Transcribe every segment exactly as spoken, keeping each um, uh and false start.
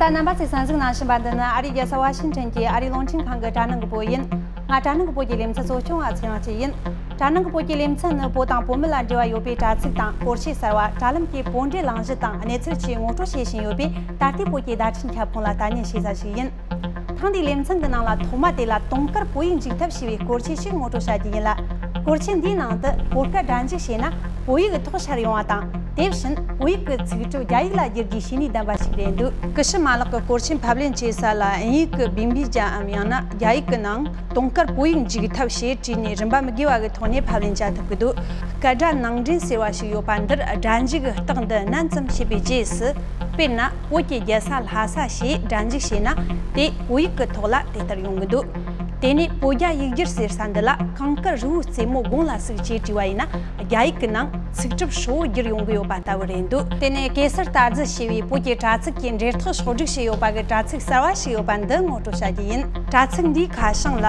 རྣམ་པ་ཚོས་གསན་གཟིགས་གནང་བཞིན་པ་འདི་ནི་ཨ་རིའི་རྒྱལ་ས་ཝ་ཤིང་ཊོན་གྱི་ཨ་རིའི་རླུང་འཕྲིན་ཁང་གི་དྲ་སྣང་གི་པོད་ཡིན། ང་དྲ་སྣང་གི་པོད་ཀྱི་ལེ་ཚན་གཙོ་སྐྱོང་བ་ཚེ་རིང་སྐྱིད་ཡིན། དྲ་སྣང་གི་པོད་ཀྱི་ལེ་ཚན་ནི་བོད་དང་བོད་མི་ལ་འབྲེལ་བ་ཡོད་པའི་དྲ་ཚིགས་དང་སྐོར་ཆས་གསར་བ། དྲ་ལམ་གྱི་བོད་འགྲེལ་གླེང་གཞི་དང་གནས་ཚུལ་བཅས་ངོ་སྤྲོད་བྱེད་བཞིན་ཡོད་པས། ད་ལྟའི་བོད་ཀྱི་བརྡ་འཕྲིན་ཁྱབ་ཁོངས་ལ་ལྟ་ཉན་བྱེད་ས་ཞིག་ཡིན། ཐེངས་འདིའི་ལེ་ཚན་གྱི་ནང་ལ་ཐོག་མ་དེ་ལ་དུང་དཀར་བོད་ཡིག་འཇུག་ཐབས་ཞེས་པའི་སྐོར་ཆས་ཤིག་ངོ་སྤྲོད་བྱ་རྒྱུ་ཡིན་ལ། སྐོར་ཆས་འདིའི་ནང་དུ་བོད་སྐད་སྒྲ་འཇུག་བྱས་ན་བོད་ཡིག་ཐོག་ཤར་ཡོང་བ་དང་། དེ་བཞིན་བོད་ཡིག་གི་ཚིག་གྲུབ་རྒྱ་ཡིག་ལ་བསྒྱུར་རྒྱུའི་བྱས་ཉེས་ལྡན་པ་ཞིག་རེད་འདུག་ཀི་ཤི་མ་ལགས་ཀྱི་སྐོར་ཆས་ཕབ་ལེན་བྱེད་ས་ལ་དབྱིན་ཡིག་གི་བིམ་བི་ཇའམ་ཡང་ན་རྒྱ་ཡིག་གི་ནང་དུང་དཀར་བོད་ཡིག་འཇུག་ཐབས་ཞེས་བྲིས་ནས་རིན་པ་མི་དགོས་པ་གི་ཐོག་ནས་ཕབ་ལེན་བྱ་ཐུབ་ཀྱི་འདུག་སྐད་སྒྲ་ནང་འདྲེན་ཟེར་བ་ཞིག་ཡོད་པ་འདིར་སྒྲ་འཇུག་རྟགས་འདི་བསྣན་ཙམ་བྱས་པའི་རྗེས་སུ། དཔེར་ན། བོད་ཀྱི་རྒྱལ་ས་ལྷ་ས་ཞེས་སྒྲ་འཇུག་བྱས་ན། དེ་བོད་ཡིག་གི་ཐོག་ལ་དེ་ལྟར་ཡོང་གི་འདུག་དེ་ནས་བོད་རྒྱ་ཡིག་སྒྱུར་ཟེར་ས་འདི་ལ་གངས་དཀར་རི་བོའི་རྩེ་མོ་དགུང་ལ་ཟུག་ཅེས་བྲིས་པ་ཡིན་ན། རྒྱ་ཡིག་གི་ནང་ཚིག་གྲུབ་ཧྲིལ་བོ་བསྒྱུར་ཡོང་གི་ཡོད་པ་ལྟ་བུ་རེད་འདུག་དེ་ནས་གེ་སར་རྟ་རྫི་ཞེས་པའི་བོད་ཀྱི་དྲ་ཚིགས་ཀྱི་འབྲེལ་ཐག་ཕྱོགས་སྒྲིག་བྱས་ཡོད་པ་གི་དྲ་ཚིགས་གསར་བ་ཞིག་ཡོད་པ་འདི་ངོ་སྤྲོད་བྱ་རྒྱུ་ཡིན། དྲ་ཚིགས་འདིའི་ཁ་བྱང་ལ།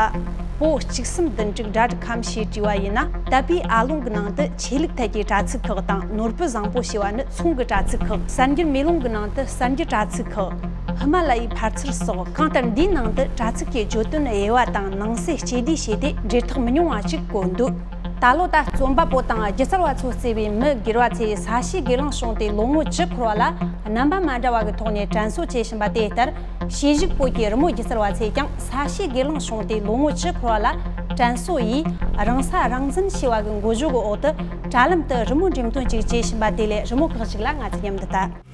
བོད་གཅིག་གསུམ་བདུན་དྲུག་སྒྲ་སྒྲིག་ཁམས་ཞེས་བྲིས་པ་ཡིན་ན། དད་པའི་ཨ་ལོང་གི་ནང་དུ་ཆོས་ལུགས་ཐད་ཀྱི་དྲ་ཚིགས་ཁག་དང་། ནོར་བུ་བཟང་པོ་ཞེས་པ་ནི་ཚོང་གི་དྲ་ཚིགས་ཁག་གསར་འགྱུར་མེ་ལོང་གི་ནང་དུ་གསར་འགྱུར་དྲ་ཚིགས་ཁག་ཧི་མ་ལ་ཡའི་ཕར་ཚུར་སོགས། གང་ལྟར་འདིའི་ནང་དུ་དྲ་ཚིགས་ཀྱི་བརྗོད་དོན་དབྱེ་བ་དང་ནང་གསེས་སྤྱི་བསྡུས་བྱས་ཏེ་འབྲེལ་ཐག་མི་ཉུང་བ་ཞིག་བཀོད་འདུག་ད་ལོ་ད་རྩོམ་པ་པོ་དང་སྒྱུ་རྩལ་བ་ཚོས་གཙོས་པའི་མི་སྒེར་བ་ཚོས་ས་གཤིས་སྒེར་ལངས་བྱུང་སྟེ་ལོ་ངོ་བཅུ་འཁོར་བ་ལ་རྣམ་པ་མ་འདྲ་བ་གི་ཐོག་ནས་དྲན་གསོ་བྱེད་བཞིན་པ་དེ་ལྟར། གཤིས་གཞུག་བོད་ཀྱི་རི་མོ་སྒྱུ་རྩལ་བ་ཚོས་ཀྱང་ས་གཤིས་སྒེར་ལངས་བྱུང་སྟེ་ལོ་ངོ་བཅུ་འཁོར་བ་ལ་དྲན་གསོ་ཡིས་རང་ས་རང་འཛིན་ཞེས་པ་གི་འགོ་བརྗོད་ཀྱི་འོག་ཏུ་དྲ་ལམ་དུ་རི་མོ་འགྲེམས་སྟོན་ཅིག་བྱེད་བཞིན་པ་དེ་ལས་རི་མོ་ཁག་ཅིག་ལ་ང་ཚོས་མཉམ་དུ་ལྟ།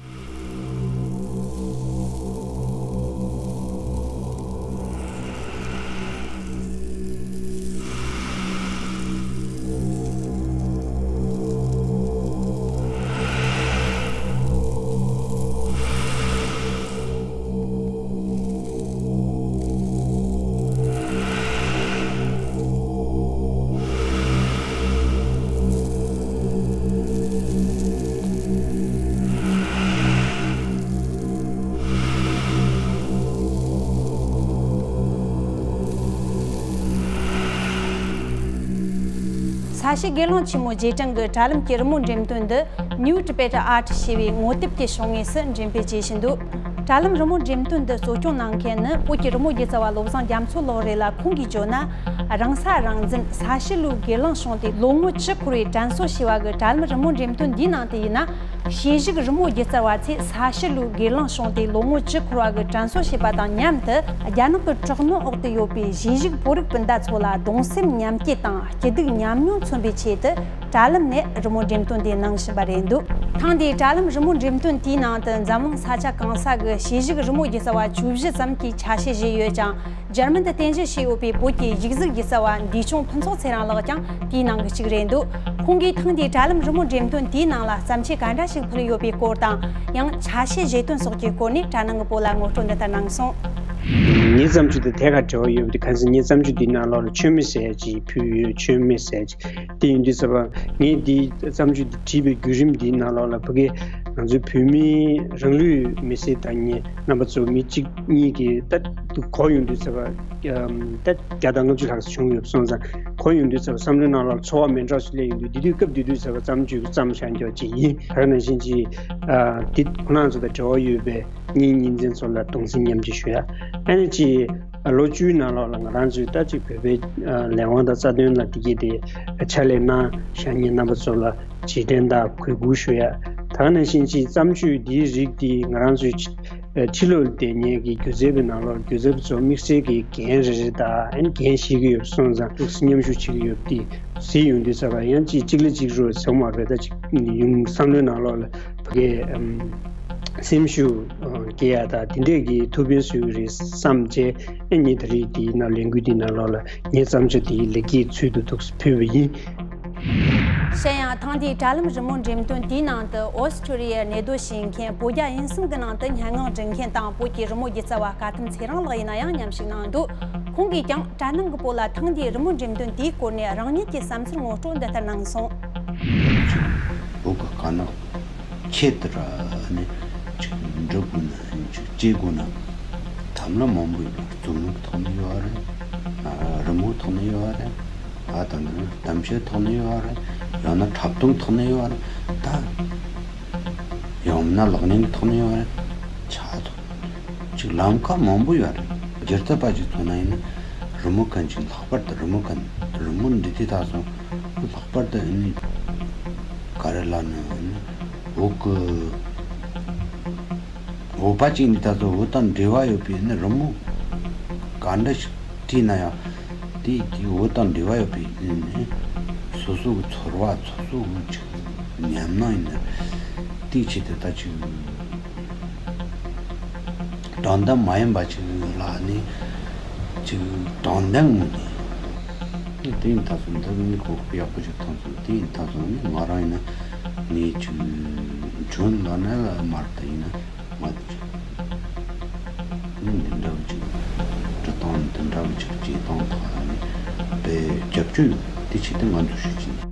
ས་གཤིས་སྒེར་ལངས་ཆེན་མོ་རྗེས་དྲན་གྱི་དྲ་ལམ་གྱི་རི་མོ་འགྲེམས་སྟོན་འདི། New Tibet Art ཞེས་པའི་ངོ་དེབ་ཀྱི་ཕྱོགས་ངོས་སུ་འགྲེམས་སྤེལ་བྱེད་བཞིན་འདུག་དྲ་ལམ་རི་མོ་འགྲེམས་སྟོན་འདི་གཙོ་སྐྱོང་གནང་མཁན་ནི་བོད་ཀྱི་རི་མོ་སྒྱུ་རྩལ་བ་བློ་བཟང་རྒྱ་མཚོ་ལགས་རེད་ལ། ཁོང་གིས་བརྗོད་ན། རང་ས་རང་འཛིན་ས་གཤིས་ལུགས་སྒེར་ལངས་བྱུང་སྟེ་ལོ་ངོ་བཅུ་འཁོར་བའི་དྲན་གསོ་ཞེས་པ་གི་དྲ་ལམ་རི་མོ་འགྲེམས་སྟོན་འདིའི་ནང་དུ་ཡིན་ན། གཤིས་གཞུག་རི་མོ་སྒྱུ་རྩལ་བ་ཚོས་ས་གཤིས་ལུགས་སྒེར་ལངས་བྱུང་སྟེ་ལོ་ངོ་བཅུ་འཁོར་བ་གི་དྲན་གསོ་བྱས་པ་དང་མཉམ་དུ། རྒྱ་ནག་གི་དྲག་གནོན་འོག་ཏུ་ཡོད་པའི་གཤིས་གཞུག་བོད་རིགས་སྤུན་ཟླ་ཚོ་ལ་གདུང་སེམས་མཉམ་སྐྱེད་དང་སྐྱིད་སྡུག་མཉམ་མྱོང་མཚོན་པའི་ཆེད་དུ། དྲ་ལམ་ནས་རི་མོ་འགྲེམས་སྟོན་དེ་གནང་བཞིན་པ་རེད་འདུག་ཐེངས་འདིའི་དྲ་ལམ་རི་མོ་འགྲེམས་སྟོན་དེའི་ནང་དུ་འཛམ་གླིང་ས་ཆ་གང་ས་གི་གཤིས་གཞུག་རི་མོ་སྒྱུ་རྩལ་བ་བཅུ་བཞི་ཙམ་གྱིས་ཆ་ཤས་བཞེས་ཡོད་ཅིང་། འཇར་མན་དུ་རྟེན་གཞི་བྱས་ཡོད་པའི་བོད་ཀྱི་ཡིག་གཟུགས་སྒྱུ་རྩལ་བ་འདུས་ཆུང་ཕུན་ཚོགས་ཚེ་རིང་ལགས་ཀྱང་དེའི་ནང་གི་གཅིག་རེད་འདུག་ཁོང་གིས་ཐེངས་འདིའི་དྲ་ལམ་རི་མོ་འགྲེམས་སྟོན་དེའི་ནང་ལ་བརྩམས་ཆོས་ག་འདྲ་ཞིག་ཕུལ་ཡོད་པའི་སྐོར་དང་། ཡང་ཆ་ཤས་བཞེས་དོན་སོགས་ཀྱི་སྐོར་ནས་དྲ་ནང་གི་བོད་ལ་ངོ་སྤྲོད་འདི་ལྟར་གནང་སོང་། ངའི་བརྩམས་ཆོས་དེ་ཐད་ཀར་འབྲེལ་བ་ཡོད་པ་དེ། གང་ཟེར་ངའི་བརྩམས་ཆོས་འདིའི་ནང་ལོགས་ལ་མཆོད་མེ་ཟེར་ཅིག་ཕུལ་ཡོད། མཆོད་མེ་ཟེར་ཅིག་དེ་ཡིན་དུས་ཙམ་པ། ངས་འདི་བརྩམས་ཆོས་འདི་བྲིས་པའི་བརྒྱུད་རིམ་འདིའི་ནང་ལོགས་ལ་ཕ་གི་ང་ཚོའི་བོད་མིའི་རང་ལུས་མེར་སྲེག་བཏང་མཁན་རྣམ་པ་ཚོ་མི་གཅིག་གཉིས་ཀྱིས་ད་གོ་ཡོང་དུས་ཙམ་པ། ཨམ། ད་བརྒྱ་དང་ལྔ་བཅུ་ལྷག་ཙམ་བྱུང་ཡོད་སོང་ཙང་། གོ་ཡོང་དུས་ཙམ་པ་བསམ་བློའི་ནང་ལོགས་ལ་ཚོར་བ་མི་འདྲ་ཞིག་སླེབས་ཡོང་དུས། དེ་དུས་སྐབས་དེ་དུས་ཙམ་པ་བརྩམས་ཆོས་བརྩམས་བཞག་རྒྱུ་ཅིག་ཡིན། ད་ག་ནང་བཞིན་ཅིག་ཨ། འདི་ཁོ་རང་ཚོ་དང་འབྲེལ་བ་ཡོད་པའི་གཉེན་ཉེ་ཚན་ཚོ་ལ་གདུང་སེམས་མཉམ་སྐྱེད་ཞུ་ཡ། ཨ་ནི་ཅིག་ལོ་བཅུའི་ནང་ལོགས་ལ་ང་རང་ཚོའི་ད་ཅིག་བོད་པའི་ལས་དབང་དང་རྩ་དོན་ལ་དེ་གྱད་དེ་ཕྱག་ལས་གནང་བཞག་མཁན་རྣམ་པ་ཚོ་ལ་རྗེས་དྲན་དང་གུས་བཀུར་ཞུ་ཡ། ད་ག་ནང་བཞིན་ཅིག་བརྩམས་ཆོས་འདིའི་རིགས་འདི་ང་རང་ཚོའི་ཕྱི་ལོགས་ལ་བསྡད་མཁན་གྱི་སྒྱུ་རྩལ་པའི་ནང་ལོགས་སྒྱུ་རྩལ་པ་ཚོ་དམིགས་བསལ་གྱི་འགན་རེ་རེ་དང་། ཨ་ནི་འགན་བཞེས་ཀྱི་ཡོད་སོང་ཙང་། ཐུགས་སུ་མཉམ་ཞུགས་བྱེད་ཀྱི་ཡོད་པ་དེ་གཟིགས་ཡོང་དུས་ཙམ་པ། ཡང་ཅིག་གཅིག་ལ་གཅིག་རོགས་ཟེར་བ་མ་རེད། ད་ཅིག་ཡུང་བསམ་བློའི་ནང་ལོགས་ལ་ཕ་གིའི་ཨམ། སེམས་ཤུགས་སྐྱེ་ཡ་དང་དེ་འདྲས་ཀྱི་ཐུགས་ཕན་གསོས་ཀྱི་རེད་བསམ་བྱས། ཨ་ནི་ད་རེས་དེའི་ནང་ལས་འགུལ་དེའི་ནང་ལོགས་ལ་ངའི་བརྩམས་ཆོས་དེའི་ལེགས་སྐྱེས་ཚུལ་དུ་ཐུགས་སུ་ཕུལ་བ་ཡིན། གཞན་ཡང་ཐེངས་འདིའི་དྲ་ལམ་རི་མོ་འགྲེམས་སྟོན་དེའི་ནང་དུ་ཨོ་སི་ཁྲུ་ལི་ཡར་གནས་སྡོད་བྱེད་མཁན་བོད་རྒྱ་དབྱིན་གསུམ་གྱི་ནང་དུ་སྙན་ངག་འབྲི་མཁན་དང་བོད་ཀྱི་རི་མོ་སྒྱུ་རྩལ་བ་སྐལ་ལྡན་ཚེ་རིང་ལགས་ཡིན་ན་ཡང་མཉམ་ཞུགས་གནང་འདུག་ཁོང་གིས་ཀྱང་དྲ་ནང་གི་བོད་ལ་ཐེངས་འདིའི་རི་མོ་འགྲེམས་སྟོན་དེའི་སྐོར་ནས་རང་ཉིད་ཀྱི་བསམ་ཚུལ་ངོ་སྤྲོད་འདི་ལྟར་གནང་སོང་། བོད་ཀྱི་དཀར་ནག་ཁྱད་དུ་ར་ནི་ཅིག་འབྲི་དགོས་ན། ཅིག་བྱེད་དགོས་ན་ཐབས་ལམ་མང་པོ་ཡོད། རྩོམ་ལུགས་ཐོག་ནས་ཡོད་རེད། རི་མོ་ཐོག་ནས་ཡོད་རེད། ཨ། ད་ནི་གཏམ་བཤད་ཐོག་ནས་ཡོད་རེད། ཡང་ན་འཁྲབ་སྟོན་ཐོག་ནས་ཡོད་རེད། ད་ཡང་མིན་ན་ལག་ལེན་གྱི་ཐོག་ནས་ཡོད་རེད། ཆ་ཐོག་ནས། ཅིག་ལམ་ཁ་མང་པོ་ཡོད་རེད། སྒྱུ་རྩལ་པ་ཅིག་མཚོན་ན་ཡིན་ན་རི་མོ་མཁན་ཅིག་ལྷག་པར་དུ་རི་མོ་མཁན། རི་མོ་འབྲི་དུས་ད་སོང་ལྷག་པར་དུ་ཨ་ནི་ག་རེ་ལབ་ན། ཨ་ནི་འོག་གི་འོག་པ་ཅིག་ནི་ད་སོང་འོག་དང་འབྲེལ་བ་ཡོད་པའི་ཨ་ནི་རི་མོ་ག་འདྲ་ཞིག་བྲིས་ན་ཡང་དེ་དེ་འོག་དང་འབྲེལ་བ་ཡོད་པའི་ཨ་ནི་སོ་སོ་གི་ཚོར་བ། སོ་སོ་གི་ཅིག་ཉམས་སྣང་ཡིན་ན་དེའི་ཆེད་དུ་ད་ཅིག་དྲང་གཏམ་མ་ཡིན་པ་ཅིག་ལ་ནི་ཅིག་དྲང་གཏམ་ངོས་ནས། དེ་ཡིན་ད་སོང་འདི་ནི་གོ་སྐབས་ཡག་པོ་ཞིག་ཐོན་སོང་། དེ་ཡིན་ད་སོང་ནི་ང་རང་ཡིན་ན་ནི་ཅིག་འཇོན་ལ་ནི་ལ་མར་ད་ཡིན་ན་ང་ནི་འདི་འདྲ་བོ་ཅིག་འབྲི་སྟངས་འདི་འདྲ་བོ་ཅིག་བྱེད་སྟངས་ཐོག་ལ་ནི་དཔེ་རྒྱབ་སྐྱོར་ཡོད། དེ་ཆེད་དུ་ང་ཚོ་ཞུ་གི་ཡིན།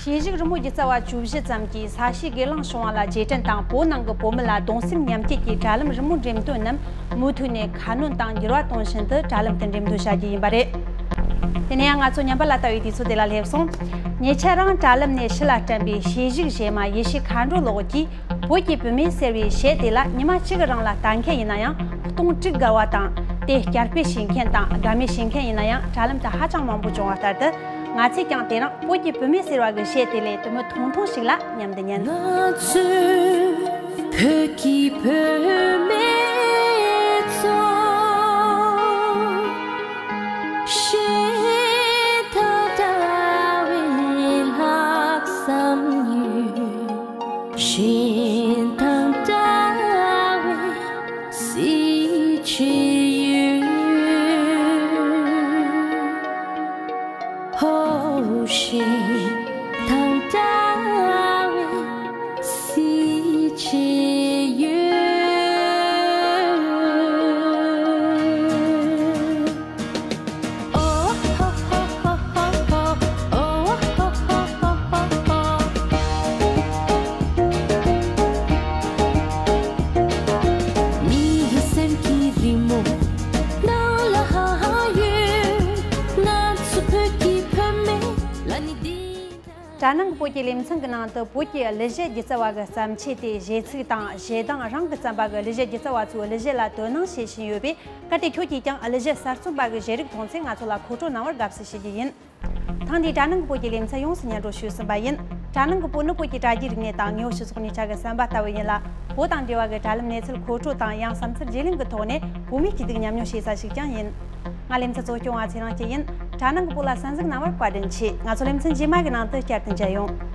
ཞེ་གཞུག་རི་མོ་སྒྱུ་རྩལ་བ་བཅུ་བཞི་ཙམ་གྱིས་ས་གཤིས་སྒེར་ལངས་བྱུང་བ་ལ་རྗེས་དྲན་དང་བོད་ནང་གི་བོད་མི་ལ་གདུང་སེམས་མཉམ་སྐྱེད་ཀྱི་དྲ་ལམ་རི་མོ་འགྲེམས་སྟོན་རྣམས་མུ་མཐུད་ནས་ཁ་སྣོན་དང་འགྱུར་བ་གཏོང་བཞིན་དུ་དྲ་ལམ་དུ་འགྲེམས་སྟོན་བྱ་རྒྱུ་ཡིན་པ་རེད། དེ་ནས་ཡང་ང་ཚོ་ཉམས་པ་ལ་ལྟ་བའི་དུས་ཚོད་དེ་ལ་སླེབས་སོང་། ཉེ་ཆར་རང་དྲ་ལམ་ནས་ཕྱི་ལ་བཀྲམ་པའི་ཞེ་གཞུག་གཞས་མ་ཡེ་ཤེས་མཁའ་འགྲོ་ལགས་ཀྱིས་བོད་ཀྱི་བུད་མེད་ཟེར་བའི་གཞས་དེ་ལ་ཉི་མ་གཅིག་གི་རིང་ལ་ལྟ་མཁན་ཡིན་ན་ཡང་སྟོང་དྲུག་བརྒལ་བ་དང་། དེ་བསྐྱར་སྤེལ་བྱེད་མཁན་དང་དགའ་མོས་བྱེད་མཁན་ཡིན་ན་ཡང་དྲ་ལམ་དུ་ཧ་ཅང་མང་པོ་བྱུང་བ་ལྟར་དུ། ང་ཚོས་ཀྱང་དེ་རིང་བོད་ཀྱི་བུད་མེད་ཟེར་བ་གི་གཞས་དེ་ལས་དུ་མི་ཐུང་ཐུང་ཞིག་ལ་མཉམ་དུ་ཉན། ང་ཚོས་བོད་ཀྱི་བུད་མེད་ཚོ་གཞན་དང་འདྲ་བའི་ལྷག་བསམ་ཡོད། གཞན་དང་འདྲ་བའི་གཟི་བརྗིད་ཡོད། ཧོ། གཞན་དང་འདྲ་བའི་གཟི་བརྗིད་ཡོད། དྲ་ནང་གི་བོད་ཀྱི་ལེ་ཚན་གྱི་ནང་དུ་བོད་ཀྱི་གླུ་གཞས་སྒྱུ་རྩལ་བ་གི་བརྩམས་ཆོས་དེ་གཞས་ཚིག་དང་གཞས་གདངས། རང་གི་བརྩམས་པ་གི་གླུ་གཞས་སྒྱུ་རྩལ་བ་ཚོའི་གླུ་གཞས་ལ་དོ་སྣང་བྱེད་བཞིན་ཡོད་པས། གལ་ཏེ་ཁྱོད་ཀྱིས་ཀྱང་གླུ་གཞས་གསར་རྩོམ་པ་གི་གཞས་རིགས་མཐོང་ཚེ་ང་ཚོ་ལ་མཁོ་སྤྲོད་གནང་བར་དགའ་བསུ་ཞུ་རྒྱུ་ཡིན། ཐེངས་འདིའི་དྲ་ནང་གི་བོད་ཀྱི་ལེ་ཚན་ཡོངས་སུ་སྙན་སྒྲོན་ཞུས་ཟིན་པ་ཡིན། དྲ་ནང་གི་བོད་ནི་བོད་ཀྱི་དྲ་རྒྱའི་རིག་གནས་དང་དངོས་ཡོད་སྤྱི་ཚོགས་གནས་ཆ་གི་བསམ་པ་ལྟ་བུ་ཡིན་ལ། བོད་དང་འབྲེལ་བ་གི་དྲ་ལམ་གནས་ཚུལ་མཁོ་སྤྲོད་དང་། ཡང་བསམ་ཚུལ་བརྗེ་ལེན་གྱི་ཐོག་ནས་བོད་མིའི་སྐྱིད་སྡུག་མཉམ་མྱོང་བྱེད་ས་ཞིག་ཀྱང་ཡིན། ང་ལེ་ཚན་གཙོ་སྐྱོང་བ་ཚེ་རིང་སྐྱིད་ཡིན། དྲ་ནང་གི་བོད་ལ་གསན་གཟིགས་གནང་བར་བཀའ་དྲིན་ཆེ། ང་ཚོ་ལེ་ཚན་རྗེས་མ་གི་ནང་དུ་བསྐྱར་དུ་མཇལ་ཡོང་།